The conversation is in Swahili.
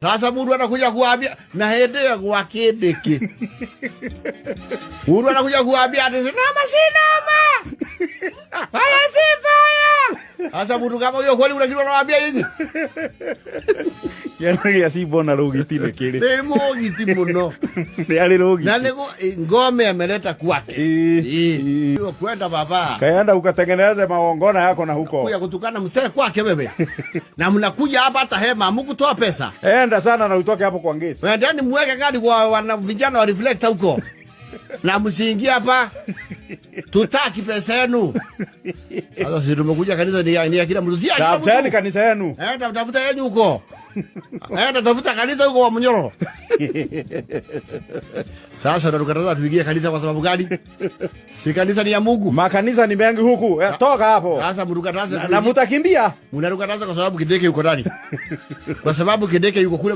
Sasa mundu anakuja kuambia na hĩndĩ ĩyo gwa kĩndĩkĩ, mundu anakuja kuambia ati noma si noma, fire si fire. Sasa mundu kama huyo kweli kuna kitu anawaambia nyinyi? Kĩano gĩa cimbo na rũgiti nĩ kĩrĩ. Nĩ mũgiti mũno. Nĩ arĩ rũgiti. Na nĩguo ngome ameleta kwake. Ĩĩ. Kwenda baba. Kaenda ukatengeneze magongona yako na huko. Kuja kutukana msee kwake wewe, na mnakuja hapa hata hema hamkutoa pesa. Enda sana na utoke hapo kwa gate. Endeni muweke gari kwa wana vijana wa reflector huko na msiingie hapa, tutaki pesa yenu. Sasa sisi tumekuja kanisa ni ya kila mtu, si ya kila Tafuteni mtu. Kanisa yenu. Enda tafuta yenu huko, enda tafuta kanisa huko wa Munyoro. Sasa unatukataza tuingie kanisa kwa sababu gani? Si kanisa ni ya Mungu? Makanisa ni mengi huku. Toka hapo. Sasa mtukataza Na mutakimbia. Mnatukataza kwa sababu Kindiki yuko ndani, kwa sababu Kindiki yuko kule.